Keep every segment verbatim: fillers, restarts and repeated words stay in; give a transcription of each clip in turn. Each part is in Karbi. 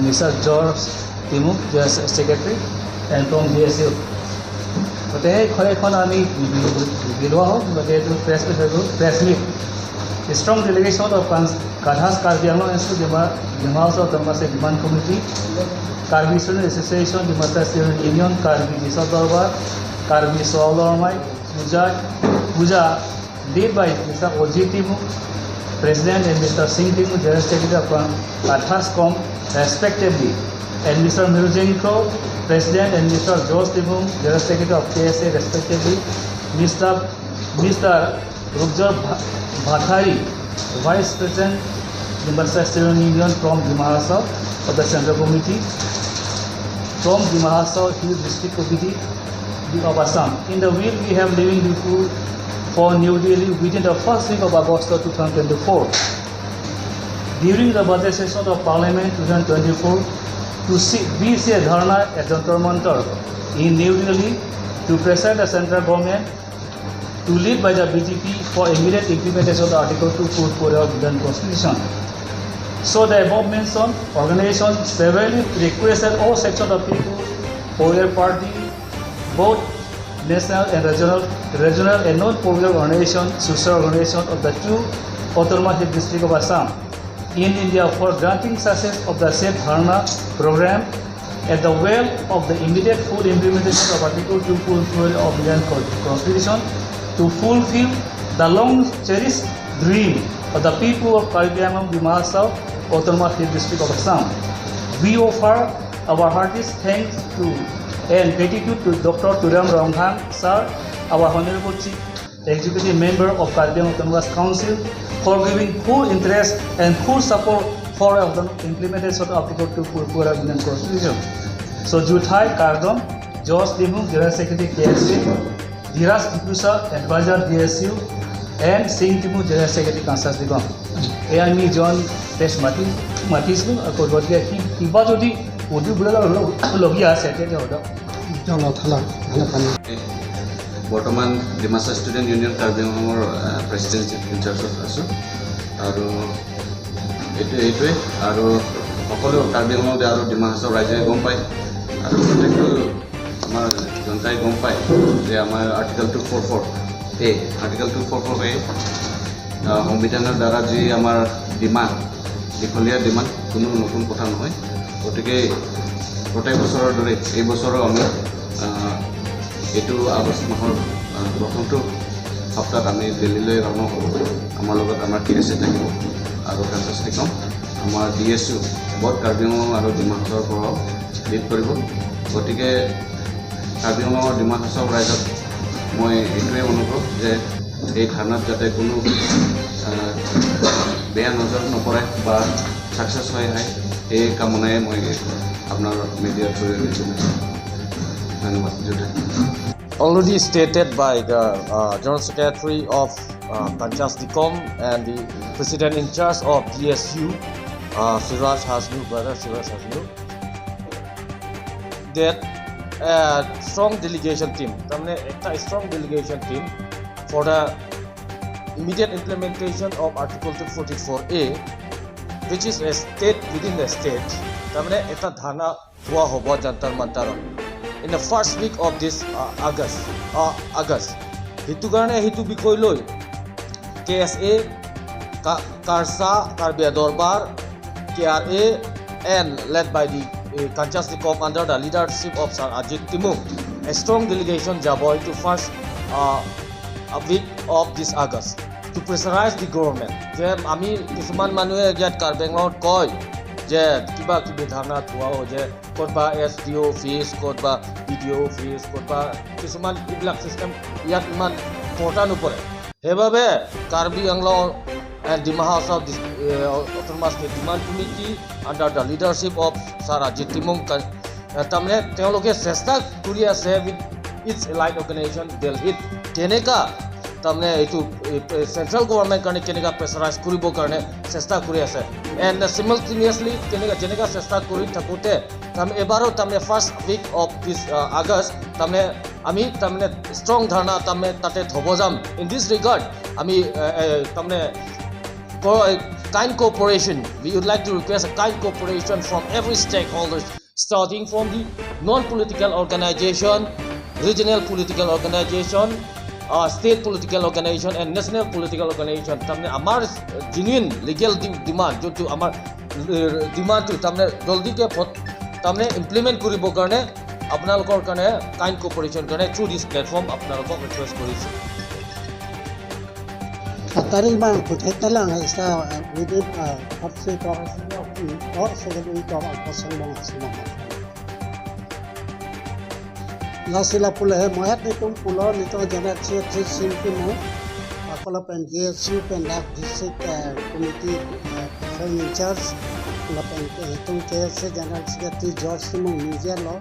Mister George Timung, General Secretary, and from D S U. গতিকে সেই বিষয়খন আমি বিবি-, বিবি লোৱা হওক, গতিকে এইটো প্ৰেছ মিট হৈ গ'ল, press meet. Strong delegation of Kan-, Kathas Karbi Anglong Institute, Dima, Dima Hasao Autonomous Demand Committee, Karbi Student Association, Dimasa Student Union, Karbi District Dorbar, Karbi Soalormai, Puja, Puja, led by Mister Ojit Timung, President, and Mister Singh Timung, General Secretary of Kathas Com, respectively, and Mister Mirujeng Kro, President, and Mister George Timung, General Secretary of K S A, respectively, Mister, Mister Rupjor Bha-, Bhathari, Vice President, Dimasa Student Union from Dima Hasao of the Central Committee, from Dima Hasao Hill District Committee of Assam. In the will we have leaving Diphu for New Delhi within the first week of August two thousand twenty-four. During the budget session of Parliament two thousand twenty-four, to see, we see a dharna at Jantar Mantar in New Delhi to pressure the central government to lead by the B J P for immediate implementation of Article two four four of Indian Constitution. So the above mentioned organization severally requested all sections of people, political party, both national and regional, regional and non-political organization, social organization of the two autonomous district of Assam in India for granting success of the said dharna program at the well of the immediate full implementation of Article two four four of Indian Con-, Constitution to fulfill the long cherished dream of the people of Karbi Anglong Dima Hasao Autonomous District of Assam. We offer our heartiest thanks to and gratitude to Doctor Tuliram Ronghang sir, our Honorable Chief Executive Member of Karbi Anglong Autonomous Council, for giving full interest and full support for the implementation of Article two four four of Indian Constitution. So, juthai kardom, George Timung, General Secretary K S A, Dhiraj Diphusa, Advisor D S U, and Singh Timung, General Secretary Kansas Degong. এয়া আমি জন প্ৰেছ মাতি, মাতিছিলোঁ। আকৌ গতিকে সি কিবা যদি অডিঅ' বোলে লগ-, লগীয়া আছে, তেতিয়া হ'ব। তেওঁ নথলা, ভালে পানী। বৰ্তমান ডিমাচা ষ্টুডেণ্ট ইউনিয়ন কাৰ্বি আংলঙৰ, আহ, প্ৰেচিডেণ্ট ইনচাৰ্জত আছোঁ। আৰু এইটো, এইটোৱে। আৰু সকলো কাৰ্বি আংলঙতে আৰু ডিমা হাছাও ৰাইজে গম পায়। আৰু প্ৰত্যেকটো আমাৰ জনতাই গম পায় যে আমাৰ আৰ্টিকল টু ফ'ৰ ফ'ৰ এ, আৰ্টিকল টু ফ'ৰ ফ'ৰ এ, আহ, সংবিধানৰ দ্বাৰা যি আমাৰ ডিমাণ্ড, দীঘলীয়া ডিমাণ্ড, কোনো নতুন কথা নহয়। গতিকে প্ৰত্যেক বছৰৰ দৰে এই বছৰো আমি, আহ, এইটো আগষ্ট মাহৰ, আহ, প্ৰথমটো সপ্তাহত আমি দিল্লীলৈ ৰাওনা হ'ব। আমাৰ লগত আমাৰ কে এছ এ থাকিব আৰু কাঞ্চাছ টিকম, আমাৰ D S U, both Karbi Anglong আৰু ডিমা হাছাওৰ পৰাও লিড কৰিব। গতিকে কাৰ্বি আংলং আৰু ডিমা হাছাও ৰাইজক মই এইটোৱে অনুৰোধ যে এই ধাৰণাত যাতে কোনো, আহ, বেয়া নজৰ নপৰে বা ছাকচেছ হৈ আহে, এই কামনাই মই আপোনাৰ মিডিয়াৰ জৰিয়তে জনাইছোঁ। ধন্যবাদ। জয় Hind. Already stated by the, uh, General Secretary of, uh, Kanchas Dikom and the President in charge of D S U, uh, Siraj Hasnu, brother Siraj Hasnu, that, uh, strong delegation team, তার মানে একটা strong delegation team for the immediate implementation of Article two forty-four A, which is a state within the state, তার মানে একটা ধাৰণা হোৱা হ'ব যন্তৰ মন্তৰত in the first week of this, uh, August, uh, August। সেইটো কাৰণে সেইটো বিষয় লৈ কে এছ এ, কা-, কাৰ্চা, কাৰ্বি দৰবাৰ, কে আৰ এ, and led by the, uh, Kanchas Dikom under the leadership of Sir Ajit Timung, a strong delegation যাব into first, uh, a week of this August to pressurize the government। যে আমি কিছুমান মানুহে ইয়াত কাৰ্বি আংলঙত কয় যে কিবা কিবি ধাৰণা থোৱা হয় যে ক'তবা এছ ডি অ' অফিচ, ক'তবা বি ডি অ' অফিচ, ক'তবা কিছুমান এইবিলাক ছিষ্টেম ইয়াত ইমান পৰ্টা নপৰে। সেইবাবে কাৰ্বি Anglong and Dima Hasao dis-, eh, Autonomous State Demand Committee under the leadership of Sir Ajit Timung কা-, আহ, তাৰমানে তেওঁলোকে চেষ্টা কৰি আছে with its allied organization Delhi-ত কেনেকা তাৰমানে এইটো, এ, চেণ্ট্ৰেল গভৰ্ণমেণ্ট কাৰণে কেনেকা প্ৰেছাৰাইজ কৰিবৰ কাৰণে চেষ্টা কৰি আছে। এণ্ড চিমিলটেনিয়াছলি তেনেকা যেনেকা চেষ্টা কৰি থাকোঁতে তাৰমানে এবাৰো তাৰমানে first week of this, আহ, August তাৰমানে আমি তাৰমানে ষ্ট্ৰং ধাৰণা তাৰমানে তাতে থ'ব যাম। In this regard আমি, এ, এ, তাৰমানে ক-, kind cooperation. We would like to request a kind cooperation from every stakeholders, starting from the non-political organization, regional political organization, uh, state political organization, and national political organization. Tamne amar, uh, genuine legal de-, demand, jo tu amar, uh, demand tu tamne jaldi ke phot, tamne implement koribo karne, apnalokor karne, kind cooperation karne, through this platform, apnalokor request korisu. Atari bang kuthek talang hai sa, uh, within, uh, first week of, uh, or second week of August, bang semang. Lasi lapu le he mohet netum pulo, netum General Secretary Sim Timung, ako lapen J S U pen dak District, uh, Committee, uh, Conference in Charge, lapen ke netum K S A General Secretary George Timung ningje lo,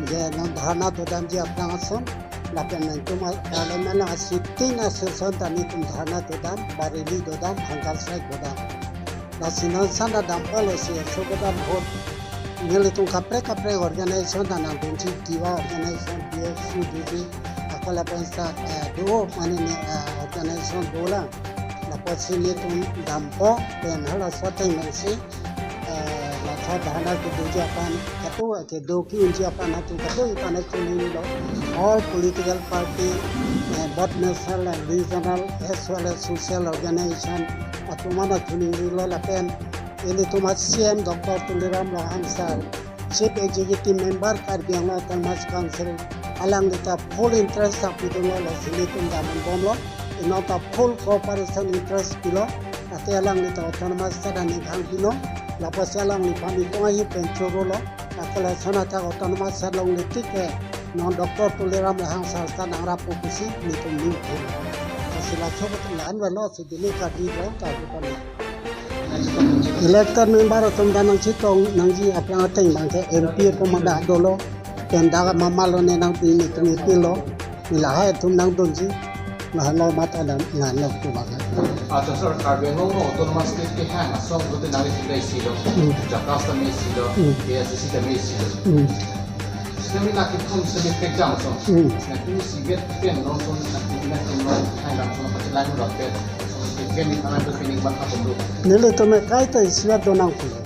je non dharna dodamji aphrang ason, lapen netum Parliament along a sitting a session ta netum dharna dodam, ba rally dodam, hunger strike dodam. Lasi non sana dampo lasi so kedam hot. Nelitum kaprek kaprek organization ta nangdunji, Tiwa organization, B S U, D G, ako lapen sa, eh, do mane ne, eh, organization dolang. Lapusi netum dampo pen halaso ateng pensi, eh, la sa dharna kedunji aphan katu, kedo ke-unji aphan atum katu ipan choningri lo. All political party, eh, both national and regional as well as social organization atum aphan choningri lo lapen ilitum a C M Doctor Tuliram Ronghang sir, Chief Executive Member Karbi Anglong Autonomous Council, alangli ta full interest apidunlo, lasi netum damdun bomlo, non ta full cooperation interest pilo, ate alangli ta Autonomous State aning hang pilo, lapusi alangliphan netum ahi pen choro lo, lapen lason athak Autonomous State longle tik ke, non Doctor Tuliram Ronghang sir ta nangrappo pusi netum ning thilo. Lasi laso betul an velo si dili kadi dong ta bukan. Elected member atum ta nangchetong nangji aphrang ateng bang ke M P atum ta dolo, pen dak mama lo ne nangpi netum appeal lo, lahai atum nangdunji, lahai lo mata dan lahai lo tu bang. Acha sir, Karbi Anglong Autonomous State kehang asong tu nangli sindai silo, Hmm. JACAS ta me silo, Hmm. K S A C ta me silo. Hmm. Sitame la kethom sitame pekjam ason. Hmm. Sitame si vet pen non son sitame pen non hai lam son pati lai mula pen. Son sitame pen pen pen pen pen pen. Nelitum kaita isivet donang pulo.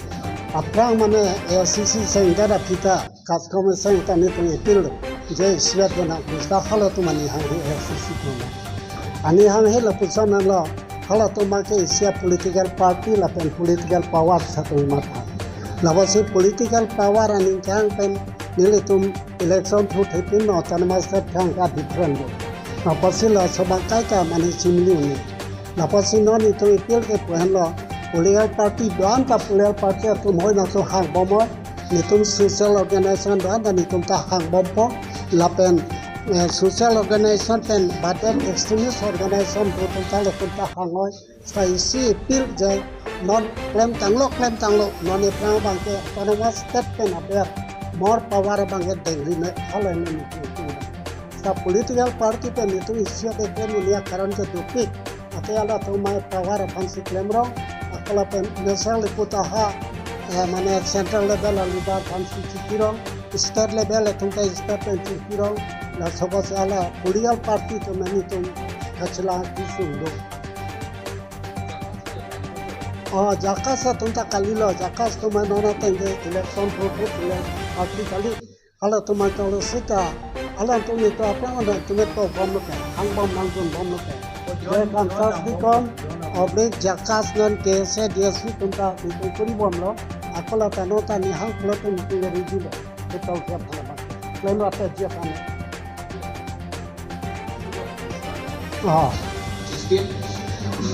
Aphrang mane A I C C seng dada pita, CASCOM seng ta netum appeal lo. Je isivet donang pulo, ta halatum aning hanghe A I C C donang. Aning hanghe lapuson lo. Halatum abang ke isi a political party lapen political power si atum matha. Lapusi political power aning kehang pen nelitum election through thepin no Autonomous State kehang ke different do. Lapusi laso abang kaita mane chimli un-e. Lapusi non netum appeal ke pu henlo political party do-an ta political party atum hoi nangso hang bomlo. Netum social organization do-an ta netum ta hang bompo lapen, eh, social organization pen badet extremist organization do atum ta latum ta hang oi. Seta isi appeal je non klemtanglo klemtanglo non aphrang abang ke Autonomous State pen aber more power abang ke dengri me halo ne netum. Seta political party pen netum isi ade klem un-e akaron ke dopik. Ate halatum mai power aphansi klemrong, ako lapen national level ta ha, eh, mane central level a leader aphansi chikirong, state level atum ta state pen chikirong, laso apotsi hala political party atum netum kachelang kisung do. Oh, JACAS atum ta kalilo, JACAS atum non ateng ke election vote, election party kali. Halatum atum lo seta, halatum netum aphrang netum to bomlo ke, hang bom nangdun bomlo ke. Je Kansas Dicom, oblique JACAS non K S A D S U atum ta netum kuri bomlo, ako la ta non ta aning hang pulote netum le ready lo, betul siap halabat. Klem rate je kami. Ah. State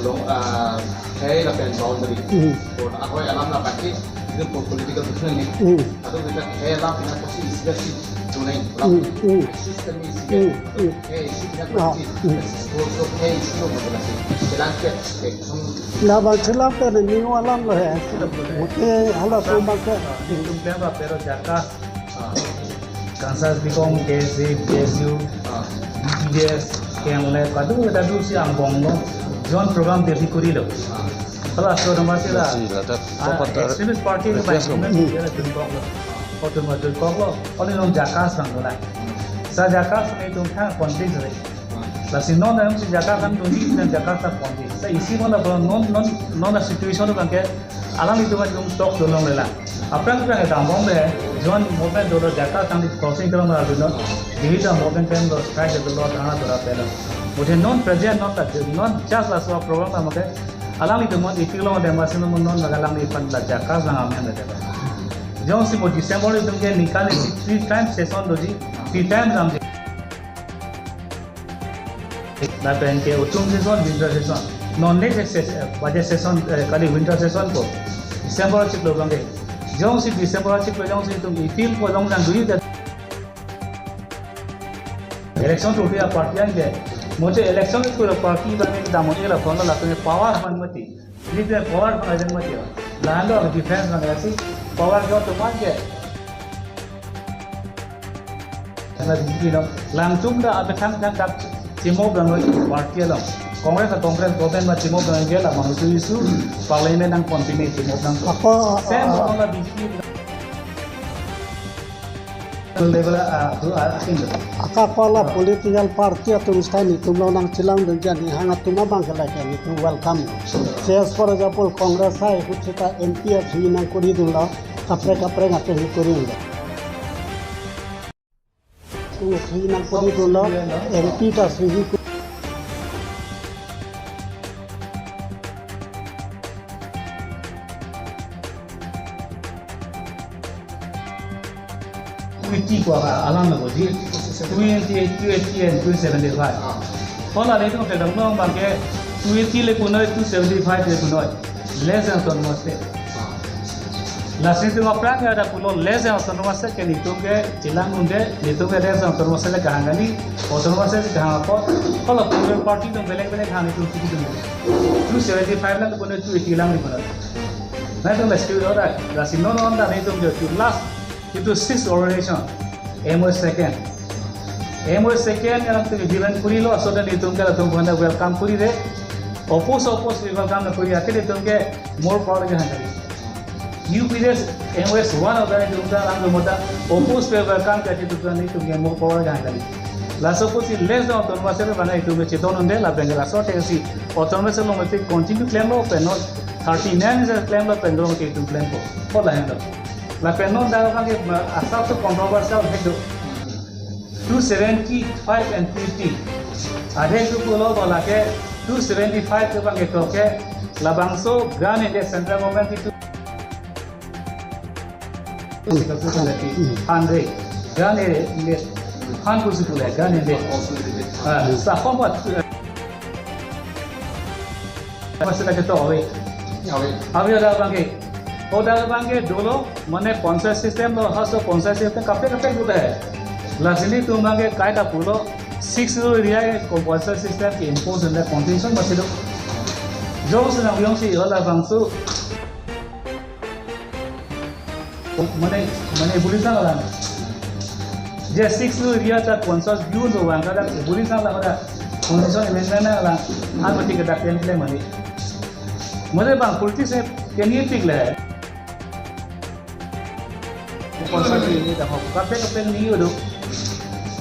along, ah, khei lapen boundary. Hmm. Or ahoi alam la pakai, itu po-, political different ni. Hmm. Atau kita khei alam kita kosi isi si tunai. Hmm, hmm. System ni isi. Hmm, hmm. Khei isi kita Ah, kosi. Hmm. So, so khei isi lo masalah si. Jalan ke, eh, sung. Labang chelang pen ni alam lo he. Oke, halatum abang ke. Itu berapa pero JACAS Ah, Kansas Dicom, K S A, P S U, Ah. B P D S, K N L F, kadung kita dulu si angbong lo, joint program Delhi kuri lo. Ah. Kalau asal nama sih lah. Sih lah, dah Ah, dapat extremist party ni request paling lo. Dia lah dun kok lo. Kok tu mah dun kok lo. Kok ni long JACAS bang lo lah. Sa JACAS ni tum thang konflik sih. Ah. Lasi non jongsi jaka kangdunji, non jaka ta ponji. Sa isi mo la non, non, non la situation abangke alanglitum atum talk dolongle la. Aphrang aphrang dambomle, joint movement dolo, jaka kangdi crossing kram la dolo. Dividend movement pen lo, strike dolo, dhana dolo pelo. Mujhe non present non ta, non just laso program ta mate alanglitum non ipilong dem asin non, non la alangliphan la jaka lang amen le. Jongsi mo December atum ke ningkan isi three times session doji, three times damji. Lapen ke autumn session, winter session. Non next ses-, eh, budget session, eh, kali winter session ko December achiklo abangke. Jongsi December achiklo jongsi itum ipil ko jong jang dui ke. Election throksi a-party anke. Mujhe election throksi a-party abangke damon ela kono lapen power abang mati. Ni pen power abang ajang mati. Lahan lo defense abang asi power jo teman ke. Karena di sini lo, langsung dah abis thang thang dak chimop abang lo party lo. Congress, Congress government ma chimop abang ke la bang isu isu parliament nang continue chimop nang. Ako, Same ah, lo la di sini. Level, ah, tu, ah, asing tu. Ako la political party atum style itum lo nang chelang dunji, nihang atum abang ke lake itum welcome. Just for example, Congress hai kuchita M P a free nang kori dunlo, kaprek kaprek atum hi kori dunlo. Free nang kori dunlo, M P ta free hi ko- Two eighty ko alam lo ji. Two eighty, two eighty and two seventy-five. Ah. Hala le tum kedam long abangke two eighty le punoi, two seventy-five le punoi. Less than autonomous state. Ah. Lasi itum aphrang ke ada pulo less than autonomous state ke itum ke chelang dunde, itum ke less than autonomous state le kahang kali, autonomous state kahang apot, hala political party atum belek belek hang itum sigi dunde. Two seventy-five lang punoi, two eighty lang punoi. Nai itum last year ora, lasi non non dah itum ke last itu six organization, M O S second. M O S second yang tu agreement kori lo, so then itum ke latum panda welcome kori de. Oppose, oppose welcome na kori, akhir itum ke more power ke hang kali. U P S, M O S one of the itum ke alam tu mota oppose pe welcome ke itum ke itum ke more power ke hang kali. Laso ko si less than autonomous state abang itum ke chetong dunde lapen ke laso te si autonomous state along itum continue claim lo pen non thirty-nine se claim lo pen dong ke itum claim ko. Ko lahen lo. Lapen non dak abangke, ma, asap so controversial hedo. Two seventy-five and fifty. Adhe tu pulo bola ke two seventy-five ke abangke to ke labangso grant in the central government itu. Hundred. Grant in the, han kusi pule, grant in the. Ah, sa format, eh, Masih lagi tahu, awe. Awe. Awe ada abangke. Ada abangke dolo, mane panchayat system lo, haso panchayat system kape kape dolo hai. Lasi itum abangke kaita pulo, six rural area ko panchayat system ke impose in the constitution masih do. Jongsi nang jongsi halabangso. Mane, mane abolish nanglang. Je six rural area ta consensus view do abang kada abolish nanglang kada constitution amendment nanglang. An mati kada pen pen mane. Mane abang politics e keni tik le. Consensus ini dah ho. Kape kape ni udah.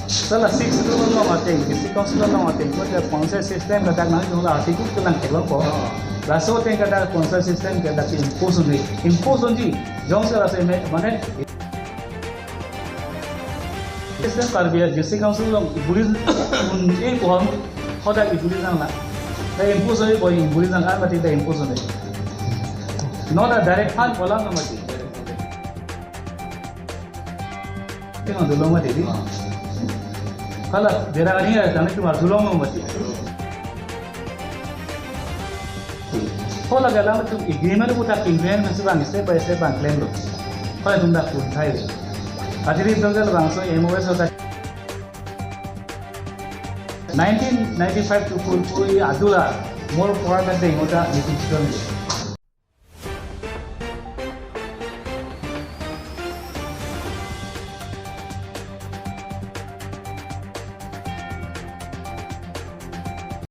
Sala six rural along ateng, district council along ateng, ko je panchayat system kadak nang jong la article kelang kelong ko. Laso ateng kadak panchayat system kadak impose ni, impose ni, jongsi laso me, mane, system Karbi district council along abolish un-e ko ham, hoda abolish nanglang. Da impose ni ko abolish nanglang, mati da impose ni. No da direct fund kolang na mati. Tinggal dulu mati di. Ah. Kalau dia ni ada, kami cuma dulu mati. Kalau dalam itu agreement kita implement masih bang step by step bang claim lo. Kalau itu dah pun thai. Adi itu kalau bangso M O S hoda nineteen ninety-five to forty-four adulah more power kan deh hoda itu.